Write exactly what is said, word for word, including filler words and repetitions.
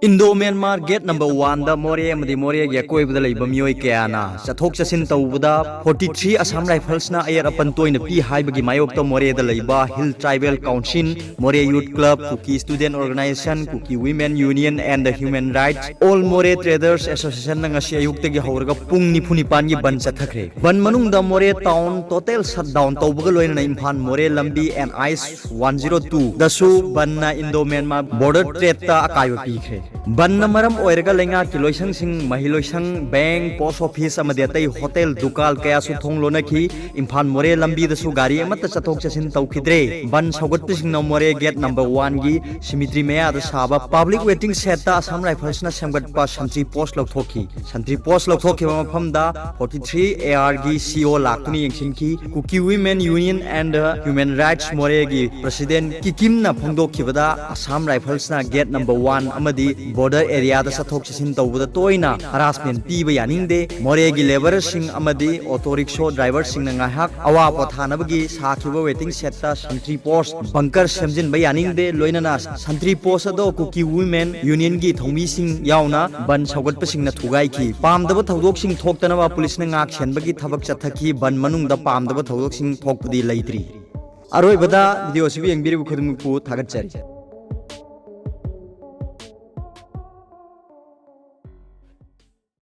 Indo Myanmar get number ꯋꯥꯟꯗ ꯃꯣꯔꯦ ꯑꯃꯗꯤ ꯃꯣꯔꯦꯒꯤ ꯑꯀꯣꯏꯕꯗ ꯂꯩꯕ ꯃꯤꯑꯣꯏ ꯀꯌꯥꯅ ꯆꯠꯊꯣꯛ ꯆꯠꯁꯤꯟ ꯇꯧꯕꯗ ꯐꯣꯔꯇꯤ ꯊ꯭ꯔꯤ ꯑꯁꯥꯝ ꯔꯥꯏꯐꯜꯁꯅ ꯑꯌꯦꯠ ꯑꯄꯟ ꯇꯣꯏꯅ ꯄꯤ ꯍꯥꯏꯕꯒꯤ ꯃꯥꯌꯣꯛꯇ ꯃꯣꯔꯦꯗ ꯂꯩꯕ hill tribal council, Moreh youth club, Kuki student organisation, Kuki women union and the Human Rights, All More Traders Associationꯅ ꯉꯁꯤ ꯑꯌꯨꯛꯇꯒꯤ ꯍꯧꯔꯒ ꯄꯨꯡ ꯅꯤꯐꯨ ꯅꯤꯄꯥꯟꯒꯤ ꯕꯟ ꯆꯠꯊꯈ꯭ꯔꯦ꯫ ꯕꯟ ꯃꯅꯨꯡꯗ ꯃꯣꯔꯦ ꯇꯥꯎꯟ ꯇꯣꯇꯦꯜ ꯁꯠ ꯗꯥꯎꯟ ꯇꯧꯕꯒ ꯂꯣꯏꯅꯅ ꯏꯝꯐꯥꯜ ꯃꯣꯔꯦ ꯂꯝꯕꯤ ꯑꯦꯟ ꯑꯥꯏꯁ ꯋꯥꯟ ꯖꯤꯔꯣ ꯇꯨꯗꯁꯨ ꯕꯟꯅ ꯏꯟꯗꯣ ꯃ꯭ꯌꯥꯟꯃꯥꯔ ꯕꯣꯔꯗꯔ ꯇ꯭ꯔꯦꯗꯇ ꯑꯀꯥꯏꯕ ꯄꯤꯈ꯭ꯔꯦ꯫ ꯕꯟꯅ ꯃꯔꯝ ꯑꯣꯏꯔꯒ ꯂꯩꯉꯥꯛꯀꯤ ꯂꯣꯏꯁꯪꯁꯤꯡ, ꯃꯍꯩ ꯂꯣꯏꯁꯪ, ꯕꯦꯡꯛ, ꯄꯣꯁ ꯑꯣꯐꯤꯁ ꯑꯃꯗꯤ ꯑꯇꯩ ꯍꯣꯇꯦꯜ, ꯗꯨꯀꯥꯟ ꯀꯌꯥꯁꯨ ꯊꯣꯡ ꯂꯣꯟꯅꯈꯤ꯫ ꯏꯝꯐꯥꯜ ꯃꯣꯔꯦ ꯂꯝꯕꯤꯗꯁꯨ ꯒꯥꯔꯤ ꯑꯃꯠꯇ ꯆꯠꯊꯣꯛ ꯆꯠꯁꯤꯟ ꯇꯧꯈꯤꯗ꯭ꯔꯦ꯫ ꯕꯟ ꯁꯧꯒꯠꯄꯁꯤꯡꯅ ꯃꯣꯔꯦ ꯒꯦꯠ ꯅꯝꯕꯔ ꯋꯥꯟꯒꯤ ꯁꯤꯃꯤꯇ꯭ꯔꯤ ꯃꯌꯥꯗ ꯁꯥꯕ ꯄꯕ꯭ꯂꯤꯛ ꯋꯦꯇꯤꯡ ꯁꯦꯗꯇ ꯑꯁꯥꯝ ꯔꯥꯏꯐꯜꯁꯅ ꯁꯦꯝꯒꯠꯄ ꯁꯟꯇ꯭ꯔꯤ ꯄꯣꯁ ꯂꯧꯊꯣꯛꯈꯤ꯫ ꯁꯟꯇ꯭ꯔꯤ ꯄꯣꯁ ꯂꯧꯊꯣꯛꯈꯤꯕ ꯃꯐꯝꯗ ꯐꯣꯔꯇꯤ ꯊ꯭ꯔꯤ ꯑꯦ ꯑꯥꯔꯒꯤ ꯁꯤ ꯑꯣ ꯂꯥꯛꯇꯨꯅ ꯌꯦꯡꯁꯤꯟꯈꯤ꯫ Kuki Women Union and Human Rights ꯃꯣꯔꯦꯒꯤ ꯄ꯭ꯔꯁꯤꯗꯦꯟꯠ ꯀꯤꯀꯤꯝꯅ ꯐꯣꯡꯗꯣꯛꯈꯤꯕꯗ, ꯑꯁꯥꯝ ꯔꯥꯏꯐꯜꯁꯅ ꯒꯦꯠ ꯅꯝꯕꯔ ꯋꯥꯟ ꯑꯃꯗꯤ ꯕꯣꯔꯗꯔ ꯑꯦꯔꯤꯌꯥꯗ ꯆꯠꯊꯣꯛ ꯆꯠꯁꯤꯟ ꯇꯧꯕꯗ ꯇꯣꯏꯅ ꯍꯔꯥꯁꯃꯦꯟ ꯄꯤꯕ ꯌꯥꯅꯤꯡꯗꯦ꯫ ꯃꯣꯔꯦꯒꯤ ꯂꯦꯕꯔꯁꯤꯡ ꯑꯃꯗꯤ ꯑꯣꯇꯣ ꯔꯤꯛꯁꯣ ꯗ꯭ꯔꯥꯏꯚꯔꯁꯤꯡꯅ ꯉꯥꯏꯍꯥꯛ ꯑꯋꯥ ꯄꯣꯊꯥꯅꯕꯒꯤ ꯁꯥꯈꯤꯕ ꯋꯦꯇꯤꯡ ꯁꯦꯗꯇ ꯁꯟꯇ꯭ꯔꯤ ꯄꯣꯁ ꯕꯪꯀꯔ ꯁꯦꯝꯖꯤꯟꯕ ꯌꯥꯅꯤꯡꯗꯦ꯫ ꯂꯣꯏꯅꯅ ꯁꯟꯇ꯭ꯔꯤ ꯄꯣꯁ ꯑꯗꯣ ꯀꯨꯀꯤ ꯋꯨꯃꯦꯟ ꯌꯨꯅꯤꯌꯟꯒꯤ ꯊꯧꯃꯤꯁꯤꯡ ꯌꯥꯎꯅ ꯕꯟ ꯁꯧꯒꯠꯄꯁꯤꯡꯅ ꯊꯨꯒꯥꯏꯈꯤ꯫ ꯄꯥꯝꯗꯕ ꯊꯧꯗꯣꯛꯁꯤꯡ ꯊꯣꯛꯇꯅꯕ ꯄꯨꯂꯤꯁꯅ ꯉꯥꯛ ꯁꯦꯟꯕꯒꯤ ꯊꯕꯛ ꯆꯠꯊꯈꯤ꯫ ꯕꯟ ꯃꯅꯨꯡꯗ ꯄꯥꯝꯗꯕ ꯊꯧꯗꯣꯛꯁꯤꯡ ꯊꯣꯛꯄꯗꯤ ꯂꯩꯇ꯭ꯔꯤ꯫ ꯑꯔꯣꯏꯕꯗ ꯚꯤꯗꯤꯑꯣ ꯑꯁꯤꯕꯨ ꯌꯦꯡꯕꯤꯔꯤꯕ ꯈꯨꯗꯤꯡꯃꯛꯄꯨ ꯊꯥꯒꯠꯆꯔꯤ꯫